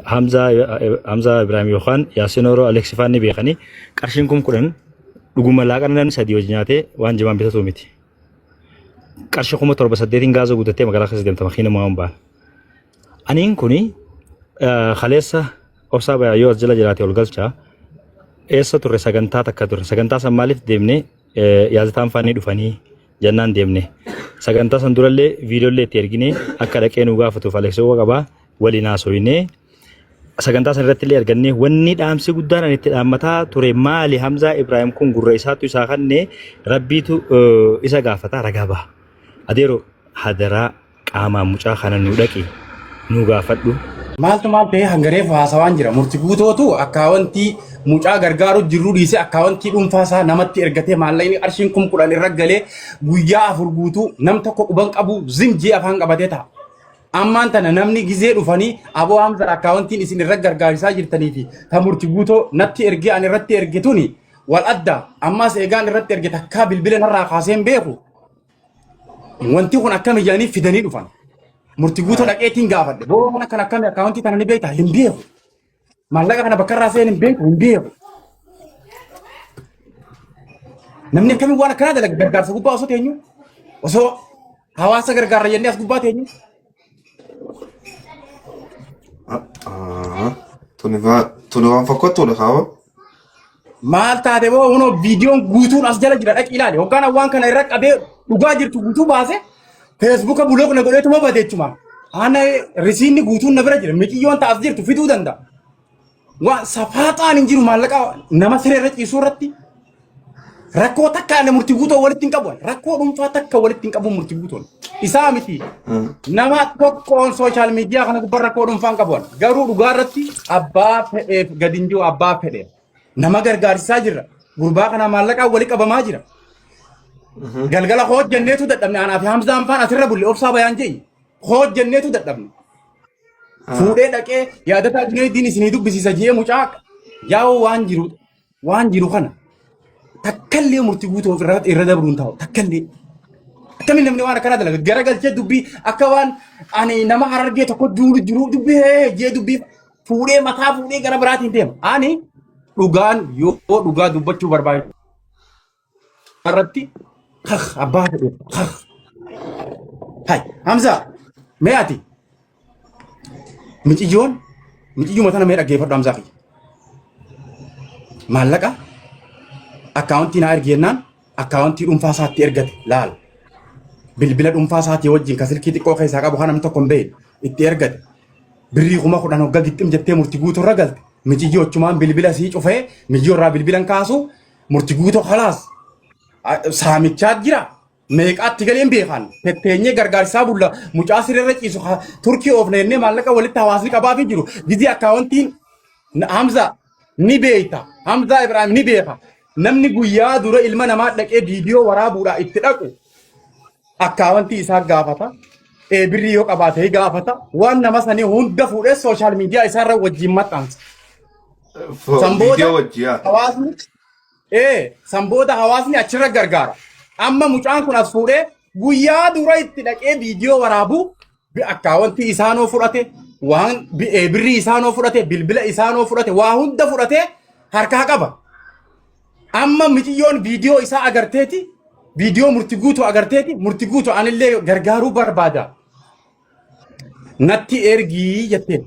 Hamzaa Hamzaa Ibrahim yookaan Yaasin Oro Aleksi faan ni beekanii qarshiin 10,000 dhuguma laaqana namni sadii hojii nyaatee waan jimaan bitatu miti. Qarshii 7,000 8n gaaza guutattee magaalaa keessa deemta makiina maa baana. Aniin kuni kaleessa obsaa bayaa yoo as jala jiraate ol galcha eessa turre sagantaa takka turre sagantaa san maaliif deemne yaadataan faanii dhufanii jennaan deemne sagantaa san durallee viidiyoollee itti ergine akka dhaqee nu gaafatuuf Aleksoo qabaa waliin haasoyne sagantaa san irratti illee arganne wanni dhaamsi guddaan ani itti dhaammataa ture maali Hamzaa Ibrahim kun gurra isaatu isaa kanne rabbiitu isa gaafata ragaa baha adeero hadaraa qaamaan mucaa kana nu dhaqi nu gaafadhu. Maaltu maal ta'ee hangareef haasawaan jira. Murti guutootu akkaawwantii mucaa gargaaru jirru dhiisee akkaawwantii dhuunfaa isaa namatti ergatee maallaqni qarshiin 10,000 irra galee guyyaa 4 guutuu nam tokko quban qabu zim jee afaan qabatee ta'a. Ammaan tana namni gizee dhufanii aboo Hamza akkaawwantiin isin irra gargaarsaa jirtanii fi ta murti guutoo natti ergee ani irratti erge tuni wal adda ammaas eegaan irratti erge takkaa bilbila narraa kaasee hin beeku. Wanti kun akkami jedhanii fidanii dhufan. Murti guutuu dhaqeetiin gaafadhe. Boo kana kan akkami akkaawuntii tana ni beektaa? Hin beeku. Maallaqa kana bakka irraa seen hin beeku hin beeku. Namni akkamiin waan akkanaa dalaga gargaarsa gubbaa osoo teenyu osoo hawaasa gargaarra jennee as gubbaa teenyu. Tuni waan fokkottuudha kaawwa. Maal taate boo kunoo viidiyoon guutuun as jala jira dhaqi ilaali. Hoggaan waan kana irra qabee dhugaa jirtu guutuu baase feesbuuka bulook na godheetuma bade jechumaan. Ana risiinni guutuun na bira jira. Miciyyoon taas jirtu fiduu danda'a. Waan safaaxaan hin jiru maallaqa nama siree irra ciisuu irratti rakkoo takka ani murtii guutuu walitti hin qabu. Rakkoo dhuunfaa takka walitti hin qabu murtii guutuun. Isaa miti. Nama tokkoon sooshaal miidiyaa kana gubbaa rakkoo dhuunfaa hin qabu. Garuu dhugaa irratti abbaa fedheef gadi hin jiru abbaa fedheef. Nama gargaarsisaa jirra. Gurbaa kana maallaqaan wali qabamaa jira. Galgala hojjenneetu dadhabne anaa fi Hamzaan faan asirra bulle obsaa bayaan je'i. Hojjenneetu dadhabne. Fuudhee dhaqee yaadataa Junayidiin isinii dubbisiisa jee mucaa yaa'oo waan jiru waan jiru kana takkallee murtii guutuu ofirraa irra dabruun taa'u takkallee. Akkamiin namni waan akkanaa dalaga garagalchee dubbii akka waan ani nama harargee tokko duulu jiru dubbii hee jee dubbii fuudhee mataa fuudhee gara biraatiin deema. Ani dhugaan yoo dhugaa dubbachuu barbaadu irratti kak abbaa fedhe kak. Hai Hamza mee ati miciyyoon miciyyuma tana mee dhaggeeffadhu Hamzaa kiyya. Maallaqa akkaawuntii naa ergi jennaan akkaawuntii dhuunfaa isaatti ergate laal. Bilbila dhuunfaa isaatii wajjin ka silkii xiqqoo keessaa qabu kan namni tokko hin beekne itti ergate. Birrii 10,000 hogga gixxim jettee murti guutuu irra galte. Miciyyoo achumaan bilbila sii cufee miciyyoo irraa bilbilan kaasu murti guutuu kalaas saamichaa jira. Meeqaatti galeen beekan tetteenyee gargaarsaa bulla mucaa siree irra ciisu Turkii oofna jennee maallaqa walitti hawaasni qabaafii jiru. Gizii akkaawwantiin Hamza ni beekta. Hamzaa Ibrahim ni beeka. Namni guyyaa dura ilma namaa dhaqee viidiyoo waraabuudhaa itti dhaqu akkaawwantii isaa gaafata. Birrii yoo qabaate gaafata. Waan nama sanii hunda fuudhee sooshaal miidiyaa isaarra wajjin maxxansa. San booda Viidiyoo wajji yaa. hawaasni san booda hawaasni achirra gargaara. Amma mucaan kun as fuudhee guyyaa dura itti dhaqee viidiyoo waraabu akkaawwantii isaanoo fudhate waan birrii isaanoo fudhate bilbila isaanoo fudhate waa hunda fudhate harkaa qaba. Amma miciyyoon viidiyoo isaa agarteeti viidiyoo murti guutuu agarteeti murti guutuu anillee gargaaruu barbaada. Natti ergii jetteen.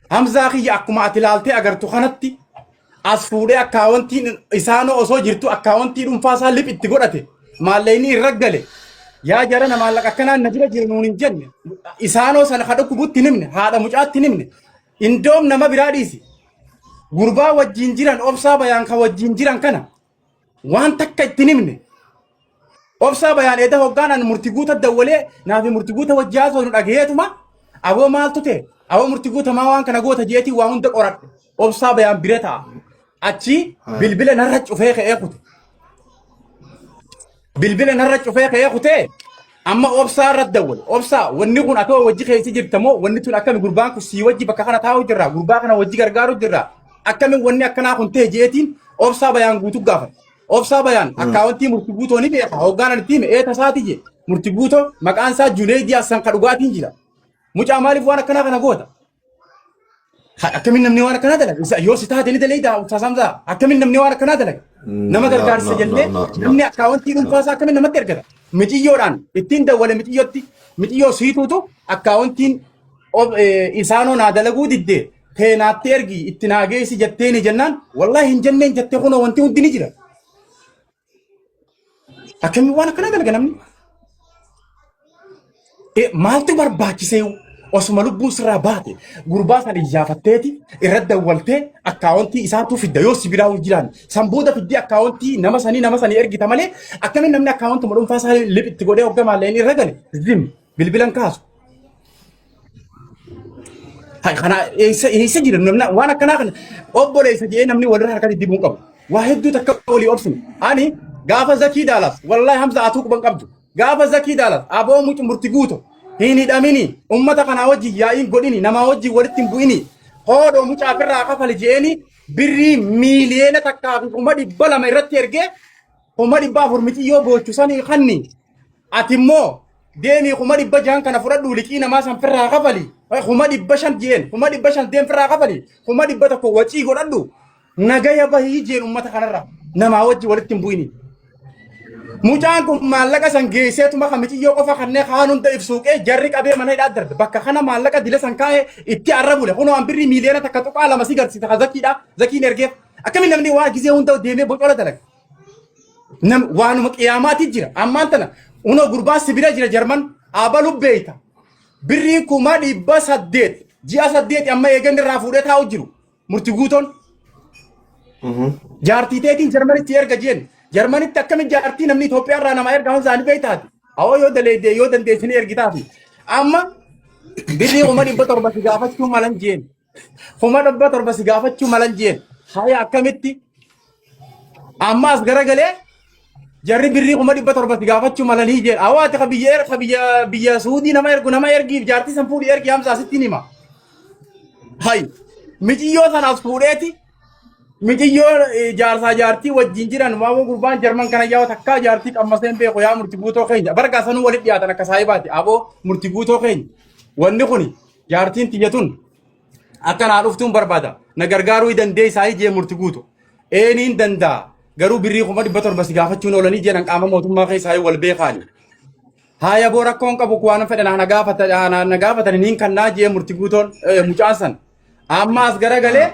Hamzaa kiyya akkuma ati ilaaltee agartu kanatti as fuudhee akkaawwantiin isaanoo osoo jirtu akkaawwantii dhuunfaa isaa lip itti godhate maallaqni irra gale yaa jarana maallaqa akkanaan na bira jira nuun hin jenne isaanoo sana ka dhukkubutti hin himne haadha mucaatti hin himne indoom nama biraa dhiisi gurbaa wajjin jiran obsaa bayaan ka wajjin jiran kana waan takka itti hin himne Obsaa bayaan eeda hoggaan an murti guuta dawwalee naafi murti guuta wajji haasoo nu dhagayeetuma aboo maaltu ta'e aboo murti guuta maa waan kana goota jeetii waa hunda qoradhe obsaa bayaan bira ta'a achi bilbila narra cufee ka'ee kute bilbila narra cufee ka'ee kutee amma obsaa irra dawwale obsaa wanni kun atoo wajji keessa jirta moo wanni tun akkami gurbaan kun sii wajji bakka kana taa'u jirra gurbaa kana wajji gargaaru jirra akkami wanni akkanaa kun ta'e jeetiin obsaa bayaan guutuu gaafate Obsaa Bayaan akkaawwantii murti guutoo ni beeka. Hoggaan ani itti hime ee tasaati je. Murti guutoo maqaan isaa Juneeydii Hassan ka dhugaatiin jira. Mucaa maaliif waan akkanaa kana goota? Akkamiin namni waan akkanaa dalaga? Yoo si taate ni daleeyda Ustaaz Hamzaa. Akkamiin namni waan akkanaa dalaga? Nama No, gargaarsa no, jennee no, no, no. namni akkaawwantii dhuunfaa isaa akkamiin namatti ergata? Miciyyoodhaan ittiin dawwale miciyyootti miciyyoo siituutu akkaawwantiin isaanoo naa dalaguu didde teenaatti ergi itti naa geessi jetteeni jennaan wallahi hin jenneen jettee kunoo wanti hundi ni jira. Akkamiin waan akkanaa dalaga namni? Maaltu barbaachisee osuma lubbuun sirraa baate gurbaa san iyyaafatteeti irra dawwaltee akkaawontii isaatu fidda yoo si biraa hin jiraanne san booda fiddee akkaawontii nama sanii ergita malee akkamiin namni akkaawontii dhuunfaa isaa lip itti godhee hogga maalleen irra gale zim bilbilan kaasu. Hai, kana eessa eessa jira namni waan akkanaa kana obboleessa jedhee namni walirra harka dibuu hin qabu. Waa hedduu takka walii obsinu. Ani gaafa Zakii Daalaas wallahi Hamza atuu quban qabdu. Gaafa Zakii Daalaas aboo mucu murti guuto hin hidhamini ummata kanaa wajjin yaa'iin godhini namaa wajjin walitti hin bu'ini hoodhoo mucaa ofirraa kafali jedheeni birrii 1,200,000 irratti ergee 400,000 miciyyoo boochu sanii kanni. Ati immoo deemii 600,000 kana fudhadhu liqii namaa san firraa kafali. 500,000 jeen 500,000 deem firraa kafali. 100,000 wacii godhadhu. Nagaya bahii jeen ummata kanarra namaa wajji walitti hin bu'ini. Mucaan kun maallaqa san geesseetuma kan miciyyoo qofa kanneen kaan hunda ibsuuqee jarri qabee mana hidhaa darbe. Bakka kana maallaqa dila san kaa'ee itti arra bule. Kunoo an birrii 1.2 miliyoona si garsiisa kan zakiidha. Zakiin ergeef. Akkamiin namni waa gizee hunda deemee bocola dalaga. Nam waanuma qiyaamaati jira. Ammaan tana unoo gurbaan si bira jira Jarman abalu beeyta. Birrii 800,000 ji'a 8 amma eegan irraa fuudhee taa'u jiru. Murti guutoon. Jaartii teetiin Jarmanitti erga jeen. Jarmanitti akkamiin jaartii namni Itoophiyaa irraa nama erga hanga isaanii beeytaati. Awoo yoo daleedee yoo dandeessanii ergitaafi. Amma birrii 700,000 si gaafachuu malan jeen. 700,000 si gaafachuu malan jeen. Haya akkamitti amma as garagalee jarri birrii 700,000 si gaafachuu malanii jeen. Awoo ati ka biyya ka biyya biyya Suudii nama ergu nama ergiif jaartii san fuudhi ergi Hamza asitti hima. Hay miciyyoo sanaas fuudheeti miciyyoo jaarsaa jaartii wajjin jiran waamuu gurbaan jarman kana yaa'u takkaa jaartii qammaseen beeku yaa murti guutoo keenya bargaa sanuu walitti dhiyaatan akka saahibaati aboo murti guutoo keenya wanni kuni jaartiin tiyya tun akka naa dhuftuun barbaada na gargaaruu hin dandeessaa jee murti guutu eeniin danda'a garuu birrii 700,000 si gaafachuun oolanii jeenan qaama mootummaa keessaa wal beekaani. Haaya boo rakkoon qabu waan fedhan na gaafata na gaafatan niin kannaa jee murti guutoon mucaan san. Amma as garagalee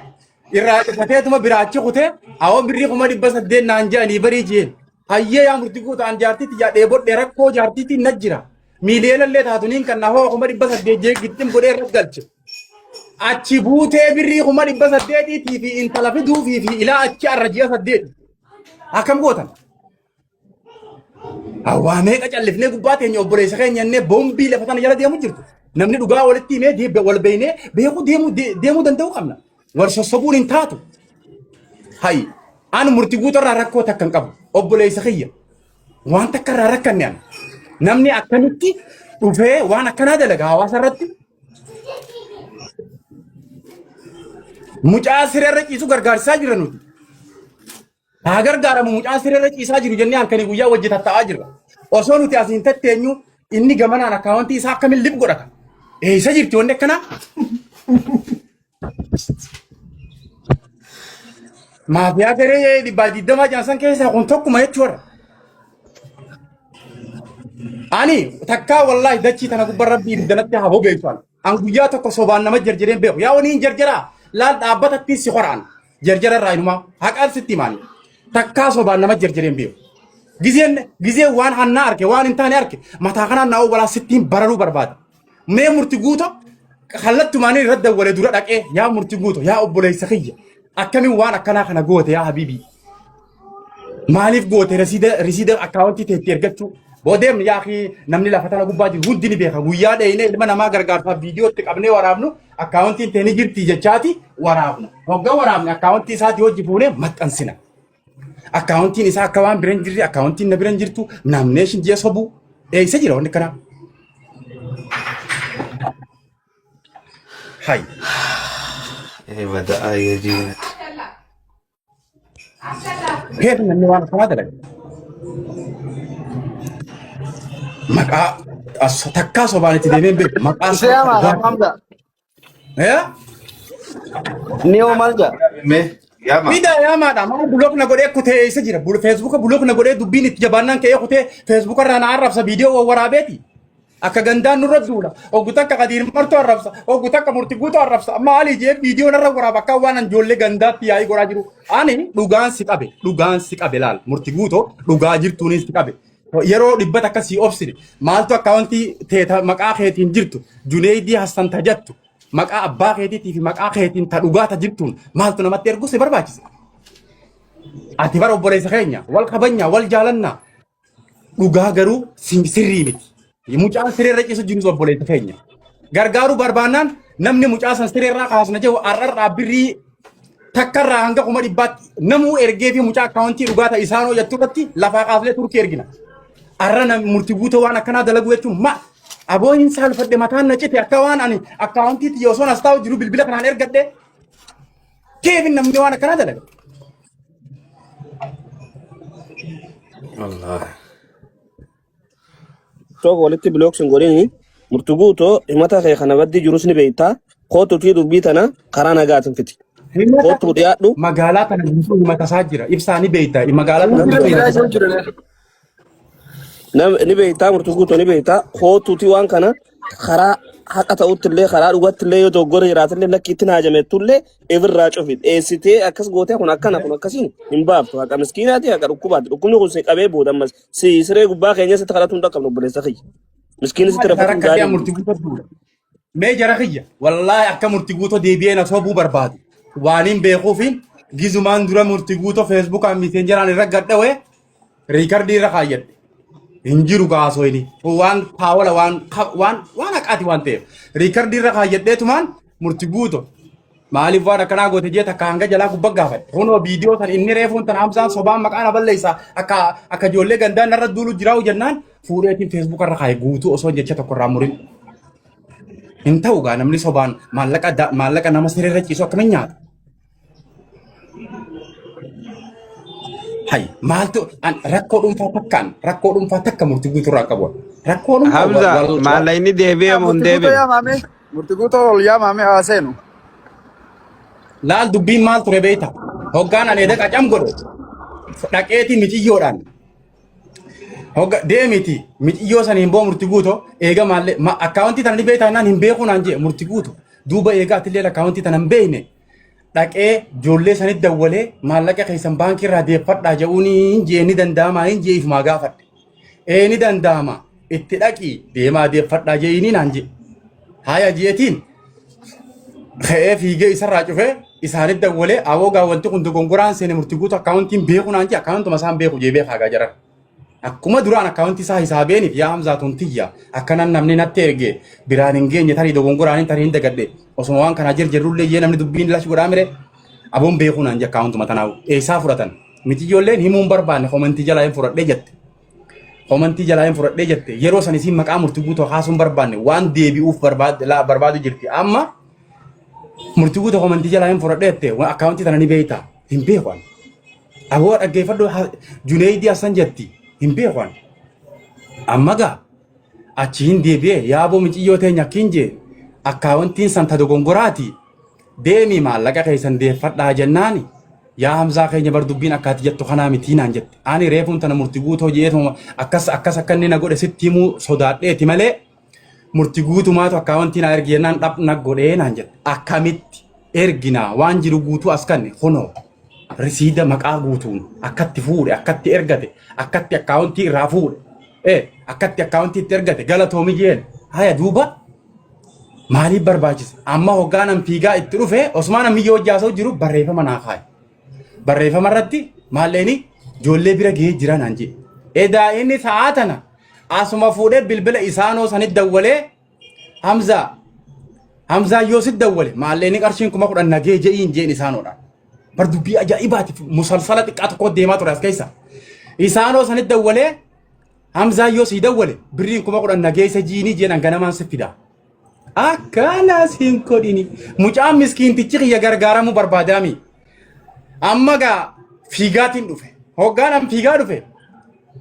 irraa cufateetuma biraachi kutee awoo birrii 800,000 naan jedhanii barii jeen. Hayyee yaa murti guuto an jaartiitti yaa dheebodhe rakkoo jaartiitti na jira. Miiliyoona illee taatu niin kannaa hoo 800,000 jee gixxim godhee irra galche. Achi buutee birrii 800,000 fi intala fiduufii fi ilaa achi arra ji'a 8. Akkam gootan? Waa meeqa callifnee gubbaa teenya obboleessa keenya innee boombii lafa tana jala deemu jirtu. Namni dhugaa walitti himee deebbe wal beeynee beekuu deemuu deemuu danda'uu qabna. Wal sossobuun hin taatu. Hayi an murtii guutarraa rakkoo takka hin qabu. Obboleessa kiyya waan takka irraa rakkanne an. Namni akkamitti dhufee waan akkanaa dalaga hawaasa irratti. Mucaa sireerra ciisu gargaarsaa jira nuti. Haa gargaaramu mucaan sireerra ciisaa jiru jennee halkanii guyyaa wajji tatta'aa jirra. Osoo nuti asiin tatteenyu inni gamanaan akkaawwantii isaa akkamiin lip godhata. Eessa jirti wanni akkanaa? Maafiyaa garee 120 jaansan keessaa kun tokkuma jechuudha. Ani takkaa wallaahi dachii tana gubbaa rabbii ibiddanatti haa bobeessu ani. An guyyaa tokko sobaan nama jarjareen beeku. Yaa wani hin jarjaraa laal dhaabbatatti si horaan. Jarjara irraa inumaa haqaan sitti himaani. Takkaa sobaan nama jarjareen beeku. Gizeen gizeen waan hannaa arke waan hin taane arke mataa kanaan naa walaa sittiin bararuu barbaada. Mee murti guuto kallattumaan irra dawwale dura dhaqee yaa murti guuto yaa obboleessa kiyya akkamiin waan akkanaa kana goote yaa habiibii. Maaliif goote rasiida rasiida akkaawwantii teetti ergachuu boodeem yaa akhi namni lafa tana gubbaa jiru hundi ni beeka guyyaa dheeyne ilma namaa gargaarsaaf viidiyootti qabnee waraabnu akkaawwantiin tee ni jirti jechaati waraabna hogga waraabne akkaawwantii isaatii hojii fuunee maxxansina akkaawwantiin isaa akka waan bira hin jirre akkaawwantiin na bira hin jirtu naamneeshin jee sobuu eessa jira wanni kanaa hay Ee bada'aa yejiinati. Heetu namni waan akkanaa dalaga. Maqaa as- takkaa sobaan itti deemee hin beeku. Maqaa Isee sobaa amaadha dhugaa. Hamza. Eh? Inni hoo maal jedha? Mee yaama. Mida yaamaadha. Maal block na godhee kutee eessa jira? Feesbuuka block na godhee dubbiin itti jabaannaan ka'ee kutee feesbuuka irraa na arrabsa viidiyoo wawwaraabeeti. Akka gandaan nurra duula. Oggu takka Qadiir Martoo arrabsa. Oggu takka Murti Guutuu arrabsa. Maali jee viidiyoo narra waraaba akka waan an ijoollee gandaatti yaa'ii godhaa jiru. Ani dhugaan si qabe. Dhugaan si qabe laal. Murti Guutoo dhugaa jirtuunis si qabe. Yeroo dhibba takka si obsine. Maaltu akkaawuntii teeta maqaa keetiin jirtu Juneeydii Hassan tajattu maqaa abbaa keetiitii fi maqaa keetiin ta dhugaa ta jirtuun maaltu namatti erguu si barbaachise. Ati bara obboleessa keenya wal kabanya wal jaalannaa dhugaa garuu sirrii miti. Mucaan sireerra ciisu jirus obboleessa keenya. Gargaaruu barbaannaan namni mucaa san sireerraa kaasna jedhu har'arraa birrii takkarraa hanga 100,000tti namuu ergee fi mucaa akkaawuntii dhugaa ta'e isaan hojjettu irratti lafaa kaasnee Turkii ergina. Har'a murtii guutuu waan akkanaa dalagu jechuun ma aboo hin saalfadhe mataan na cite akka waan ani akkaawuntii tiyya osoon as taa'u jiru bilbila kanaan ergadhe keefin namni waan akkanaa dalaga. Wallaahi. Tokko walitti block sin godhini murti guutoo himata kee kana baddii jirus ni beektaa kootuutii dubbii tana karaa nagaatiin fiti. Himata Kootuu dhiyaadhu magaalaa tana guutuu himata isaa jira. Ibsaa ni beekta. Magaalaa tana guutuu himata isaa jira. Ni beektaa murti guutoo ni beektaa kootuutii waan kana karaa haqa ta'utti illee karaa dhugatti illee yoo dogoggora jiraate illee lakki itti haajamettu illee ifirraa cufi dheessitee akkas gootee kun akkana kun akkasiin hin baaftu haqa miskiinaati haqa dhukkubaati dhukkubni kun si qabee booda ammas si siree gubbaa keenya sitti kadhatu hin dhaqqabnu obboleessa kiyya miskiinni sitti Maal rafatu hin rakkatee gaarii murtii guutuu duudha. Mee jara kiyya wallaahi akka murtii guutuu deebi'ee na sobuu barbaadu. Waan hin beekuufiin gizumaan dura murtii guutuu feesbuukaan miseenjeraan irra gadhawee riikardii irra kaayyadhe. Hin jiru gaasoo inni. Waan paawala waan waan waan haqaati waan ta'eef. Riikardii irra kaayyadheetumaan murtii guutuu maaliif waan akkanaa goote jee takka hanga jalaa gubbaa gaafadhe. Kunoo viidiyoo san inni reefuun tan Hamzaan sobaan maqaa na balleessa akka akka ijoollee gandaan narra duulu jiraa'u jennaan fuudheetiin feesbuuka irra kaaye guutuu osoo jecha tokko irraa murin. Hin ta'u gaa namni sobaan maallaqa maallaqa nama siree irra ciisu akkamiin nyaata? Hay maaltu an rakkoo dhuunfaa takkaan rakkoo dhuunfaa takka murtii guutuu irraa qabu. Rakkoo dhuunfaa Hamza wal wal maallaqni deebi'e moo hin Murtii guutuu deebine? yaamame. Murtii guutuu ol yaamame haa seenu. Laal dubbiin maal ture beekta? Hoggaan ani edda qacam godhe dhaqeetii miciyyoodhaan hogga deemiti miciyyoo saniin boo murti guuto eega maallee akkaawuntii tana ni beektaa naan hin beekuu naan jee murti guuto duuba eega atillee akkaawuntii tana hin beekne dhaqee ijoollee sanitti dawwalee maallaqa keessan baankii irraa deeffadhaa jedhuun hin jee ni danda'amaa hin jee ifumaa gaafadhe. Ee ni danda'ama itti dhaqii deemaa deeffadhaa je'inii naan jee. Haaya jeetiin ka'ee fiigee isarraa cufee isaanitti dawwalee awoo gaa wanti kun dogongoraan seene murtii guutuu akkaawuntiin beeku naan jee akkaawuntuma isaan beeku jee beekaa gaa jaran. Akkuma duraan akkaawuntii isaa hisaabeeniif yaa Hamzaa tun tiyya akkanan namni natti erge biraan hin geenye tarii dogongoraan tarii hin dagadhe osuma waan kanaa jirjirrullee jee namni dubbiin lash godhaa mire aboon beekuu naan jee akkaawuntuma tanaa'u eessaa fudhatan miti ijoolleen himuu hin barbaanne komantii jalaa hin fudhadhee jette. Komantii jalaa hin fudhadhee jette yeroo san isiin maqaa murtii guutuu kaasuu hin barbaanne waan deebi'uuf barbaadu jirti amma murtii guutuu komantii jalaa hin fudhadhee jette akkaawuntii tana ni beekta hin beeku ani. Aboo dhaggeeffadhu Juneeydii Hassan jetti hin beeku ani. Amma gaa achi hin deebi'ee yaaboo miciyyoo teenya akkiin jee akkaawuntiin san ta dogongoraati deemii maallaqa keessan deeffadhaa jennaani yaa Hamzaa keenya bar dubbiin akkaati jettu kanaa mitii naan jette. Ani reefuun tana murti guutoo jeetuma akkas akkas akka inni na godhe sitti himuu sodaadheeti malee murti guutumaatu akkaawuntii naa ergi jennaan dhap na godhee naan jette. Akkamitti erginaa waan jiru guutuu as kanne kunoo risiida maqaa guutuun akkatti fuudhe akkatti ergate akkatti akkaawuntii irraa fuudhe akkatti akkaawuntii itti ergate galatoomi jeen haya duuba maaliif barbaachise amma hoggaan fiigaa itti dhufe osumaan ammiyyoo hojjaasoo jiru barreeffama naa kaaye barreeffama irratti maalleeni ijoollee bira gahee jira naan jee edaa inni sa'aa tana asuma fuudhee bilbila isaanoo sanitti dawwalee Hamzaa Hamzaa yoo sitti dawwale maalleeni qarshiin 10,000 nagee je'iin jeen isaanoodha. Bar dubbii ajaa'ibaati musalsala xiqqaa tokko deemaa ture as keessa. Isaanoo sanitti dawwalee Hamzaa yoo sii dawwale birriin 10,000 nageessa jiinii jeen ganamaan si fida. Akkana siin godhini. Mucaan miskiintichi kiyya gargaaramuu barbaadaami. Amma gaa fiigaatiin dhufe. Hoggaan an fiigaa dhufe.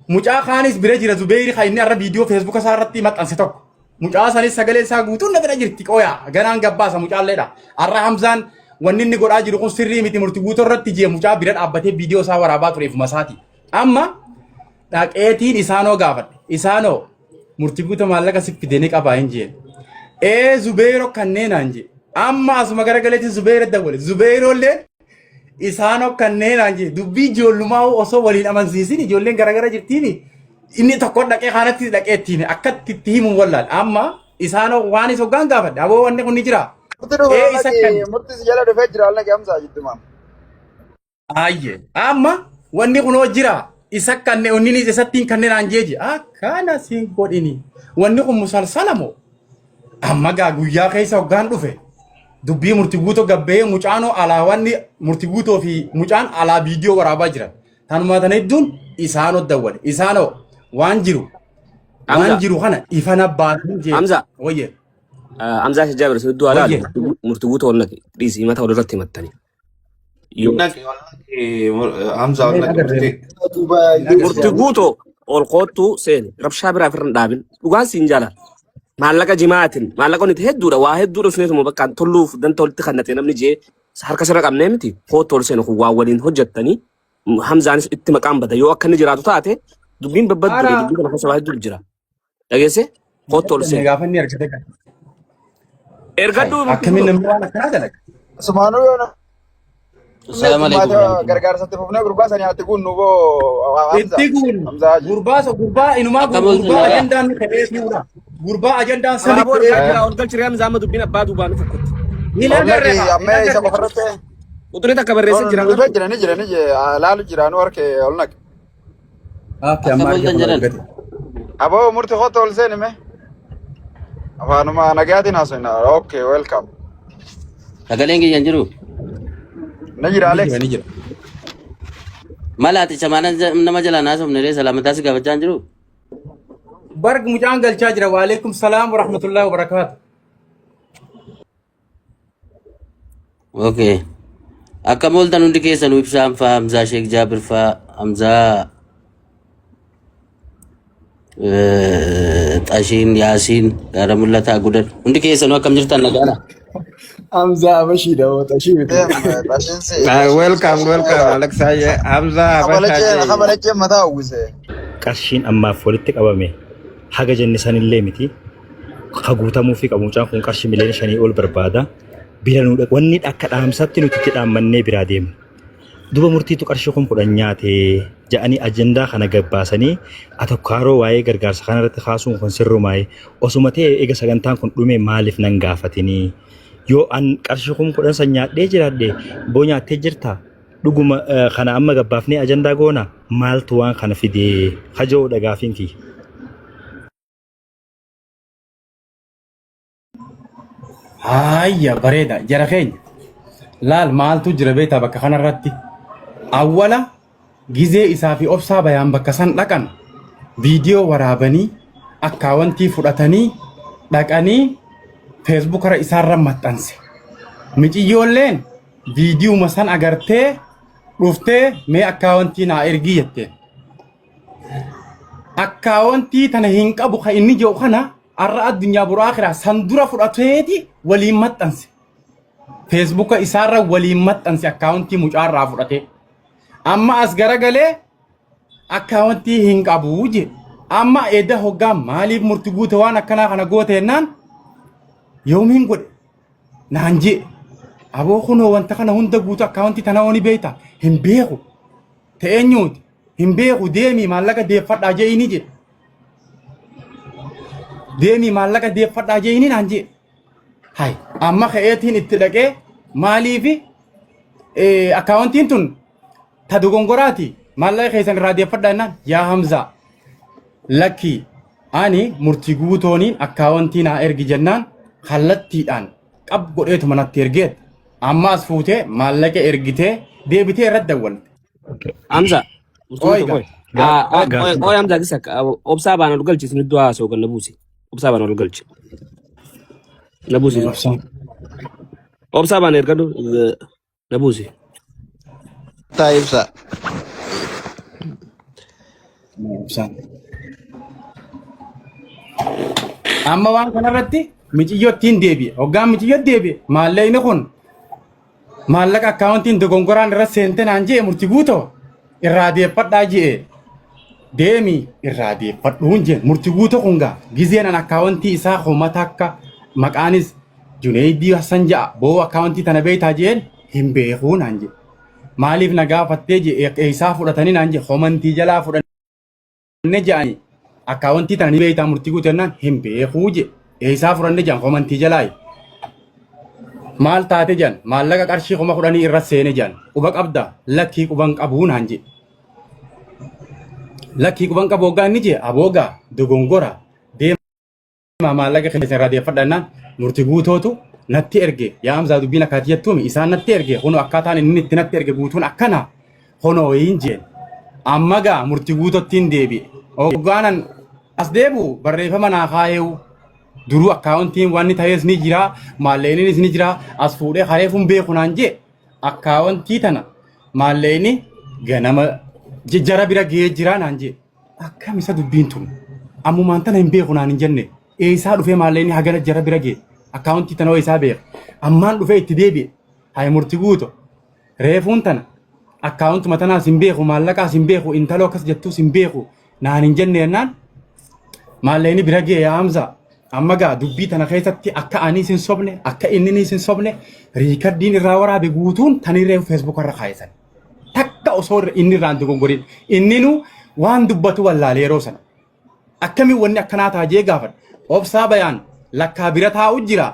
Mucaa kaanis bira jira Zubeeyri kan inni har'a viidiyoo feesbuuka isaa irratti maxxanse tokko. Mucaa sanis sagalee isaa guutuun na bira jirti qoyaa ganaan gabbaasa mucaalleedha. Har'a Hamzaan Wanni inni godhaa jiru kun sirrii miti murti guutuu irratti jee mucaa bira dhaabbatee viidiyoo isaa waraabaa ture ifuma isaati. Amma dhaqeetiin isaanoo gaafadhe. Isaanoo murti guutuu maallaqa si fide ni qabaa hin jeen. Ee Zubeeroo kanneen naan jee. Amma asuma garagaleetiin Zubeera dawwale. Zubeeroolleen isaanoo kanneen naan jee. Dubbii ijoollumaa osoo waliin amansiisin ijoolleen garagara jirtiini. Inni tokko dhaqee kanatti dhaqee ittiin akkatti itti himu wallaal. Amma isaanoo waan isa hoggaan gaafadhe. Aboo wanni kun ni jira. Murti dhufe Ee isa kan. Murti si jala dhufee jira ol naqi Hamzaa jiddumaan. Aayye. Amma wanni kunoo jira. Isa kanne inni isattiin kanneen aan jeeji. Akkana siin godhini. Wanni kun musalsala moo? Amma gaa guyyaa keessa hoggaan dhufe. Dubbii murti guutoo gabbee mucaanoo alaa wanni murti guutoo fi mucaan alaa viidiyoo waraabaa jiran. Tanuma tana hedduun isaanoo dawwale. Isaanoo waan jiru waan Hamza. jiru kana ifana baasuu jee. Hamza. Wayye. Hamzaa Shajjaabir sun iddoo Wayye. alaal murti guutuu ol naqi. Dhiisi himata walirratti himattanii. Yoo Naqi ol naqi Hamza ol Hin naqi agarree. murtii. Duuba Hin agarree. murti guutoo ol koottuu seeni rabshaa biraa ofirra hin dhaabin dhugaan siin jaalala. Maallaqa jimaatin maallaqa nuti hedduudha waa hedduu dhufneetuma bakka tolluuf danta walitti kannate namni jee harka sirra qabnee miti koottu ol seenu kun waa waliin hojjettanii Hamzaanis itti maqaan bada yoo akka inni jiraatu taate dubbiin babbaddu Ara. dubbii kana keessa waa hedduutu jira. Dhageesse koottu ol seenu. Gaafa inni argate kan. Ergadhu Akkamiin namni waan akkanaa dalaga? Sumaanuu yoo namni Assalamu alaikum heddummaate warahmatullahi. gargaarsatti fufnee gurbaa sanii haa guunnu boo Hamza. Itti guun Hamza Haji. gurbaa gurbaa inumaa Akkam oltu gurbaa nagaa? ajandaan ka'ee si'uudha. Gurbaa ajandaan sani Abaaboo ka'ee argaa jira ol galchi Hamzaa amma dubbiin abbaa duubaan fukkutti. hin Ol agarre naqi haa hin amma isa agarre. qofa irratti. Uturii takka barreessee jira. Dhufee jira ni jira ni jira laalu jira nu harke ol naqi. Akka amma Akkam arge oltan kun jedhan? argate. Aboo murti kottu ol seeni mee. Afaanuma nagaatiin haasofna. Okay, welcome. Sagaleen kiyya hin jiru. Ni jira Ni Alex. jira ni jira. Mala ati shamaana nama jalaan haasofne ree salaamataa si gaafachaa hin jiru. Barg mucaan galchaa jira. Waalaikum salaam wa rahmatullahi wa barakaatu. Okay. Akkam ooltan hundi keessanuu ibsaan faa Hamzaa Sheek Jaabir faa Hamzaa Xashiin Yaasiin Gaara Mul'ataa Gudar hundi keessanuu akkam jirtan nagaadha. Hamza Abashiidha hoo xashii miti. Deem xashiin si Welcome, welcome, Alex. Hamza Habalachee Habashaa. habalachee mataa uwwise. Qarshiin ammaaf walitti qabame haga jenne sanillee miti. Ka guutamuufii qabu mucaan kun qarshii miliyoona 5 ol barbaada. Bira nu dhaq wanni akka dhaamsatti nuti itti dhaammannee biraa deemna. Duba murtiitu qarshii 10,000 nyaate ja'anii ajandaa kana gabbaasanii atokkaaroo waa'ee gargaarsa kana irratti kaasuun kun sirrumaayi. Osuma ta'e eega sagantaan kun dhume maaliif nan gaafatinii? Yoo an qarshii 10,000 san nyaadhee jiraadhe boo nyaattee jirta? Dhuguma kana amma gabbaafnee ajandaa goona maaltu waan kana fidee? Kaja'uudha gaafiin kiyya. Haayya bareeda jara keenya. Laal maaltu jira beektaa bakka kanarratti. Awwala gizee isaa fi obsaa bayaan bakka san dhaqan viidiyoo waraabanii akkaawwantii fudhatanii dhaqanii feesbuukara isaarra maxxanse. Miciyyoolleen viidiyuma san agartee dhuftee mee akkaawwantii naa ergii jetteen. Akkaawwantii tana hin qabu kan inni jedhu kana arra addunyaa boru akiraa san dura fudhateeti waliin maxxanse. Feesbuuka isaarra waliin maxxanse akkaawwantii mucaarraa fudhatee. Amma as garagalee akkaawwantii hin qabu jedhe. Amma edda hoggaa maaliif murti guute waan akkanaa kana goote jennaan yoomiin godhe naan jee. Aboo kunoo wanta kana hunda guutu akkaawwantii tana ni beekta hin beeku. Ta'eenyuuti hin beeku deemii maallaqa deeffadhaa je'ini jedhe. Deemii maallaqa deeffadhaa je'ini naan jedhe. Hay amma ka'eetiin itti dhaqee maaliifi akkaawwantiin tun ta dogongoraati maallaqa keessan irraa deeffadhaa jennaan yaa Hamzaa lakkii ani murtii guutooniin akkaawwantii naa ergi jennaan kallattiidhaan qab godheetuma natti ergeet amma as fuutee maallaqa ergitee deebitee irratti dawwalte. Hamza. Ooyi gaa. Gaafii Ooy Hamza gisa obsaa baana ol galchi isin iddoo haasoo kan na buusi. Obsaa baana ol galchi. Na buusi. Obsaan. Obsaa baana ergadhu na buusi. Taa ibsa. Obsaan. Amma waan kanarratti miciyyoo ittiin deebi'e. Hoggaan miciyyoo deebi'e maallaqni kun Maallaqa akkaawuntiin dogongoraan irra seente naan je'e murti guutoo irraa deeffadhaa je'e deemi irraa deeffadhuun jeen murti guutoo kun gaa gizeen an akkaawuntii isaa homa takka maqaanis Juneeydii Hassan ja'a boo akkaawuntii tana beektaa jeen hin beekuu naan jedhe. Maaliif na gaafattee je'e eessaa fudhatanii naan jedhe homantii jalaa fudhanii. fudhanne jedhani akkaawwantii tana ni beektaa murtii guutuu jennaan hin beekuu jedhe eessaa fudhanne jedhan komantii jalaayi maal taate jedhan maallaqa qarshii 10,000 irra seene jedhan quba qabda lakkii quban qabuu naan jedhe lakkii quban qabu hoggaa inni jedhe aboogaa dogongora deema maallaqa keessa irraa deeffadha jennaan murti guutootu natti erge yaa Hamzaa dubbiin akkaati jettuumi isaan natti erge kunoo akkaataan inni itti natti erge guutuun akkana kunoo hin jeen amma gaa murti guutottiin deebi'e hoggaanan as deebi'u barreeffama naa kaayeewu duruu akkaawuntiin wanni ta'ees ni jira maallaqnis ni jira as fuudhee kareefuun beeku naan jee akkaawuntii tana maallaqni ganama jara bira ga'ee jira naan jee Akkam isa dubbiin tun? Ammumaan tana hin beeku naan hin jenne. Eessaa dhufee maallaqni hagana jara bira ga'e? Akkaawuntii tana hoo eessaa beeka? Ammaan dhufee itti deebi'e. Hayi murti guuto. Reefuun tana akkaawuntuma tanaas hin beeku maallaqaas hin beeku intaloo akkas jettuus hin beeku naan hin jenne jennaan maallaqni bira ga'e yaa Hamzaa. Amma gaa dubbii tana keessatti akka anis hin sobne akka inninis hin sobne riikardiin irraa waraabe guutuun tanirree feesbuuka irra kaa'isan. Takka osoo inni irraa hin dogoggorin. Inninu waan dubbatu wallaale yeroo sana. Akkamiin wanni akkanaa ta'a jee gaafadha. Obsaa bayaan lakkaa bira taa'u jira.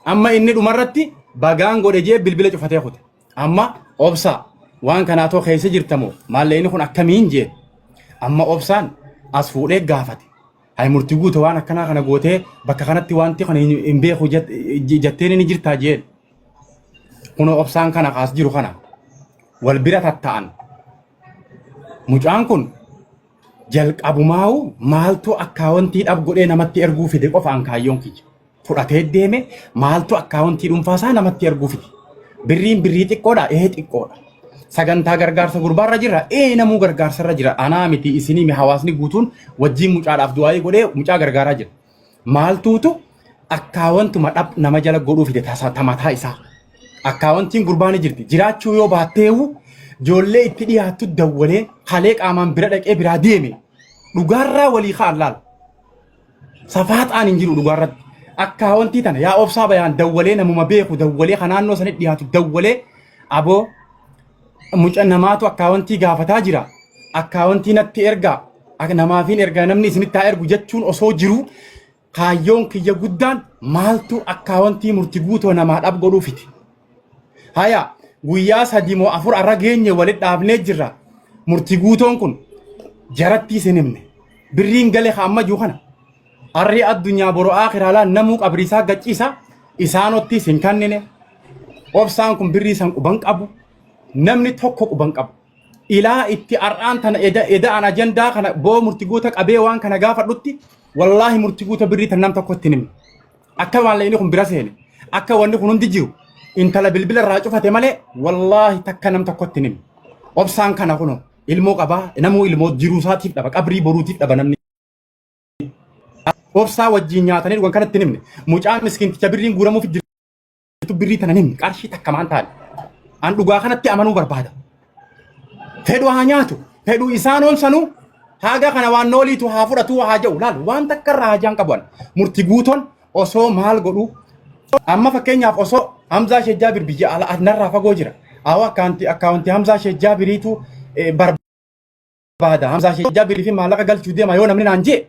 Amma inni dhumarratti bagaan godhe jee bilbila cufatee kute. Amma obsaa waan kanaa too keessa jirtamoo maallaqni kun akkamiin jee. Amma obsaan as fuudhee gaafate. Hay murtii guute waan akkanaa kana gootee bakka kanatti wanti kana hin beeku jetteen ni jirtaa jeen. Kunoo obsaan kana kaas jiru kana wal bira tatta'an. Mucaan kun jalqabumaa'u maaltu akkaawontii dhab godhee namatti erguu fide qofaan kaayyoon kiyya. Fudhatee deeme maaltu akkaawontii dhuunfaasaa namatti erguu fide. Birriin birrii xiqqoodha ee xiqqoodha. Sagantaa gargaarsa gurbaarra jira ee namuu gargaarsarra jira. Anaa miti isinii hawaasni guutuun wajjin mucaadhaaf du'aayii godhee mucaa gargaaraa jira. Maaltuutu akkaawantuma dhab nama jala godhuu fide tasa ta mataa isaa. Akkaawwantiin gurbaa ni jirti. Jiraachuu yoo baatteewu ijoollee itti dhiyaattu dawwalee kalee qaamaan bira dhaqee biraa deeme. Dhugaarraa walii ka'an laal. Safaaxaan hin jiru dhugaarratti. Akkaawwantii tana yaa obsaa bayaan dawwalee namuma beeku dawwalee kan naannoo sanitti dhiyaatu dawwalee aboo muca namaatu akkaawwantii gaafataa jira. Akkaawwantii natti ergaa. Namaafiin ergaa namni isinitti haa ergu jechuun osoo jiruu kaayyoon kiyya guddaan maaltu akkaawwantii murti guutoo namaa dhab godhuu fide. Haya guyyaa 3 moo 4 arra geenye walitti dhaabnee jirra. Murti guutoon kun jarattii isin himne. Birriin gale ka amma jiru kana. Arri addunyaa boru aakiraa laa namuu qabrii isaa gachiisa isaanottis hin kannine. Obsaan kun birrii san quban qabu. Namni tokko quban qabu. Ilaa itti har'aan tana eda eda'an ajandaa kana boo murti guuta qabee waan kana gaafadhutti wallaahi murti guuta birrii tan nam tokko itti hin himne. Akka maallaqni kun bira seene akka wanni kun hundi jiru intala bilbila irraa cufate malee wallaahi takka nam tokko itti hin himne. Obsaan kana kunoo ilmoo qabaa namuu ilmoo jiruu isaatiif dhaba qabrii boruutiif dhaba namni. Obsaa wajjin nyaatanii dhugan kanatti hin himne. Mucaa miskiinticha birriin guuramuuf jirtu birrii tana hin himne. Qarshii takka maan taane. An dhugaa kanatti amanuu barbaada. Fedhu haa nyaatu. Fedhu isaan oomsanuu haga kana waan nooliitu haa fudhatu haa jedhu. Laal waan takka irraa hajaan qabu an. Murti guutoon osoo maal godhu amma fakkeenyaaf osoo Hamzaa Sheek Jaabir biyya ala narraa fagoo jira. Awwa akkaawunti Hamzaa Sheek Jaabiriitu barbaada. Barbaada. Hamzaa Sheek Jaabirii fi maallaqa galchuu deema yoo namni naan jee.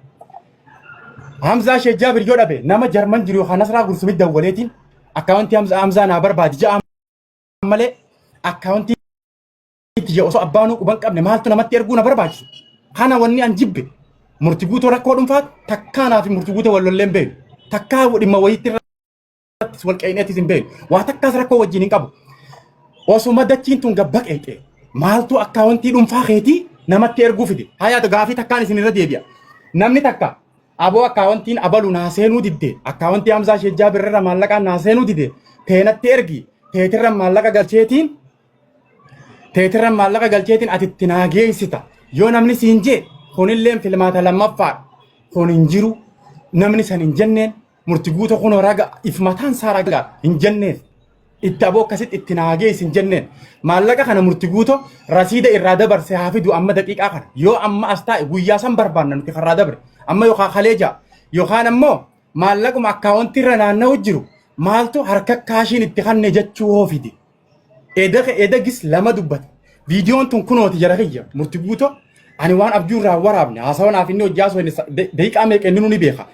Hamzaa Sheek Jaabir yoo dhabe nama Jarman jiru yookaan Nasraa Gursumit dawwaleetiin akkaawuntii Hamzaa naa barbaadi ja'a malee akkaawuntii itti osoo abbaanuu quban qabne maaltu namatti erguu na barbaachisa. Kana wanni an jibbe murti guutoo rakkoo dhuunfaa takkaa naa fi murti guutoo wal lolleen beeku. Takkaa dhimma wayiitti irrattis wal qeeyneetis hin beeknu. Waa takkaas rakkoo wajjin hin qabu. Osuma dachiin tun gabba qeeyxe maaltu akkaawwantii dhuunfaa keetii namatti erguu fide. Hayaatu gaafii takkaan isin irra deebi'a. Namni takka aboo akkaawwantiin abalu naa seenuu didde akkaawwantii Hamzaa Sheek Jaabir irra maallaqaan naa seenuu dide teenatti ergi teetirra maallaqa galcheetiin teetirra maallaqa galcheetiin ati itti naa geessita. Yoo namni siin jee kunilleen filmaata lammaffaadha. Kun hin jiru namni san hin jenneen murti guuta kunoo raga if mataan isaa raga hin jenneef. Itti aboo akkasitti itti naa geessi hin jenneen. Maallaqa kana murti guuto rasiida irraa dabarse haa fidu amma daqiiqaa kana. Yoo amma as taa'e guyyaa san barbaanna nuti karraa dabre. Amma yookaan kalee ja'a yookaan ammoo maallaquma akkaawwantii irra naanna'u jiru maaltu harka kaashiin itti kanne jechuu hoo fide. Eda eda gis lama dubbate. Viidiyoon tun kunooti jara kiyya murti guuto ani waan abjuu irraa waraabne haasawa naaf inni hojjaa osoo inni daqiiqaa meeqa inni ni beeka.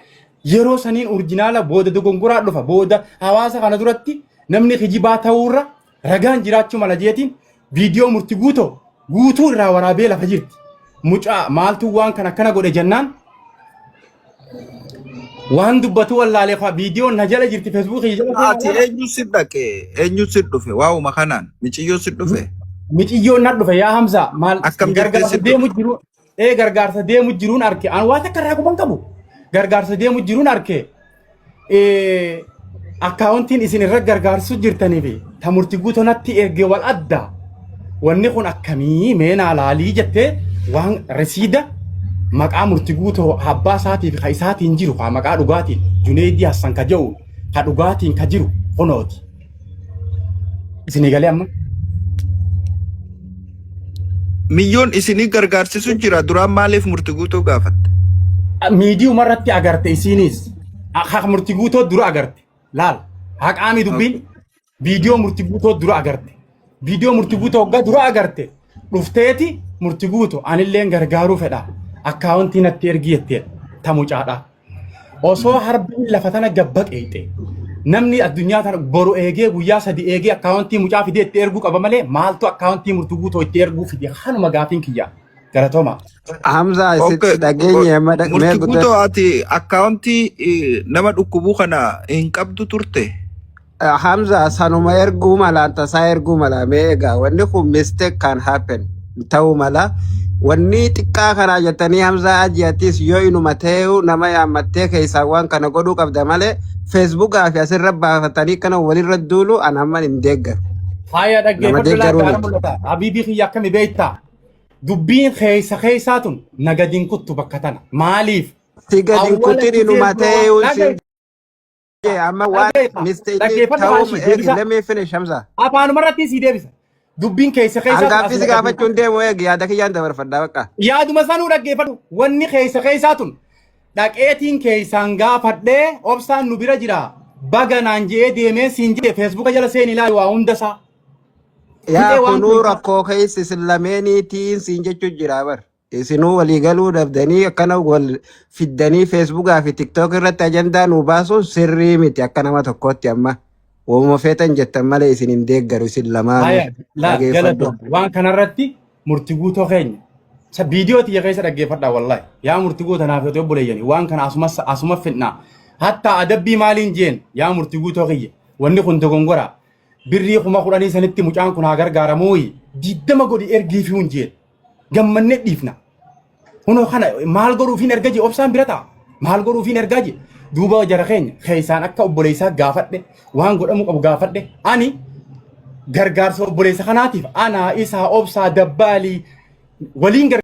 Yeroo saniin orjinaala booda dogongoraa dhufa booda hawaasa kana duratti namni kijibaa ta'uurra ragaan jiraachuu mala jeetiin viidiyoo murti guutoo guutuu irraa waraabee lafa jirti. Mucaa maaltu waan kana akkana godhe jennaan waan dubbatu wallaalee faa viidiyoon na jala jirti feesbuukii jala Ati seenaa eenyu si dhaqe? Eenyu si dhufe? Waa'uma kanaan miciyyoo si dhufe? Miciyyoon na dhufe yaa Hamzaa maal Akkam jettee gargaarsa si dhufe? deemu jiru ee gargaarsa deemu jiruun arke an waan takka irraa quban qabu gargaarsa deemu jiruun arke ee akkaawuntiin isin irra gargaarsu jirtanii fi ta murti guutuu natti erge wal adda wanni kun akkamii mee naa laalii jettee waan resiida maqaa murti guutuu abbaa isaatii fi ka isaatiin jiru ka maqaa dhugaatiin Juneeydii Hassan ka jedhu ka dhugaatiin ka jiru kunooti. Isinii galee amma? Miyyoon isinii gargaarsisu jira duraan maaliif murti guutuu gaafatte? Miidiyuma irratti agarte isiinis. Haq murti guutoo dura agarte. Laal. Haqaami dubbiin viidiyoo murti guutoo dura agarte. Viidiyoo murti guutoo hoggaa dura agarte. Dhufteeti murti guutuu anilleen gargaaruu fedha. Akkaawuntii natti ergi jettee ta mucaadha. Osoo harbiin lafa tana gabba qeeyxe namni addunyaa tana boru eegee guyyaa sadi eegee akkaawuntii mucaa fidee itti erguu qaba malee maaltu akkaawuntii murtuu guutoo itti erguu fide kanuma gaafiin kiyya galatooma. Hamza Okay. sitti dhageenye amma mee Murti guddaa guutoo ati akkaawuntii nama dhukkubuu kana hin qabdu turte? Hamza sanuma erguu mala tasaa erguu mala mee egaa wanni kun mistake can happen ta'uu mala wanni xiqqaa kanaa jettanii Hamza aji'atis yoo inuma ta'eu nama yaammattee keessaa waan kana godhuu qabda malee feesbuukaa fi asirra baafatanii kana walirra duulu an amma hin deeggaru Faaya nama dhaggeeffadhu laa deeggaruu gaara miti. mul'ata. Habiibii kiyya akkami beektaa? Dubbiin keessa keessaa tun nagadin kuttu bakka tana. Maaliif? Si gadi hin Awwala kutin gisee inuma dura ta'eu waan siin jee amma waan dhaggeeffa mistake dhaggeeffadhu ta'uu haashii eegi deebisa. let me finish Hamza. Afaanuma irratti sii deebisa. Dubbiin keessa keessaa tun as Hangaaffii si nagadin gaafachuun deemu eegi yaada kiyyaan dabarfadhaa bakka. Yaaduma sanuu dhaggeeffadhu. Wanni keessa keessaa tun dhaqeetiin keessaan gaafadhee obsaan nu bira jira. Baga naan je'ee deemee siin jedhe feesbuuka jala seeni ilaali waa hunda isaa. Yaa Fixee waan kunuu keessaa. rakkoo keessa isin lameeniitiin siin jechuun jira bar. Isinuu walii galuu dhabdanii akkana wal fiddanii feesbuukaa fi tiktook irratti ajandaa nuu baasuun sirrii miti akka nama tokkootti amma. Waanuma feetan jettan malee isin hin deeggaru isin lamaanuu Haya, la dhageeffadhu. galatoom. Waan kanarratti murti guutoo keenya. Sa viidiyoo tiyya keessa dhaggeeffadhaa wallahi. Yaa murti guuta naaf yoo ta'e obboleeyyani. Waan kana asuma asuma fidnaa. Hatta adabbii maaliin jeen yaa murti guutoo kiyya. Wanni kun dogongora. Birrii 10,000 sanitti mucaan kun haa gargaaramuuyi. 20 godhi ergii fi hun jeen. Gammannee dhiifna. Kunoo kana maal godhuufiin erga jee obsaan bira ta'a. Maal godhuufiin ergaa jee duuba jara keenya keessaan akka obboleessaa gaafadhe waan godhamu qabu gaafadhe ani gargaarsa obboleessa kanaatiif anaa isaa obsaa dabbaalii waliin gar.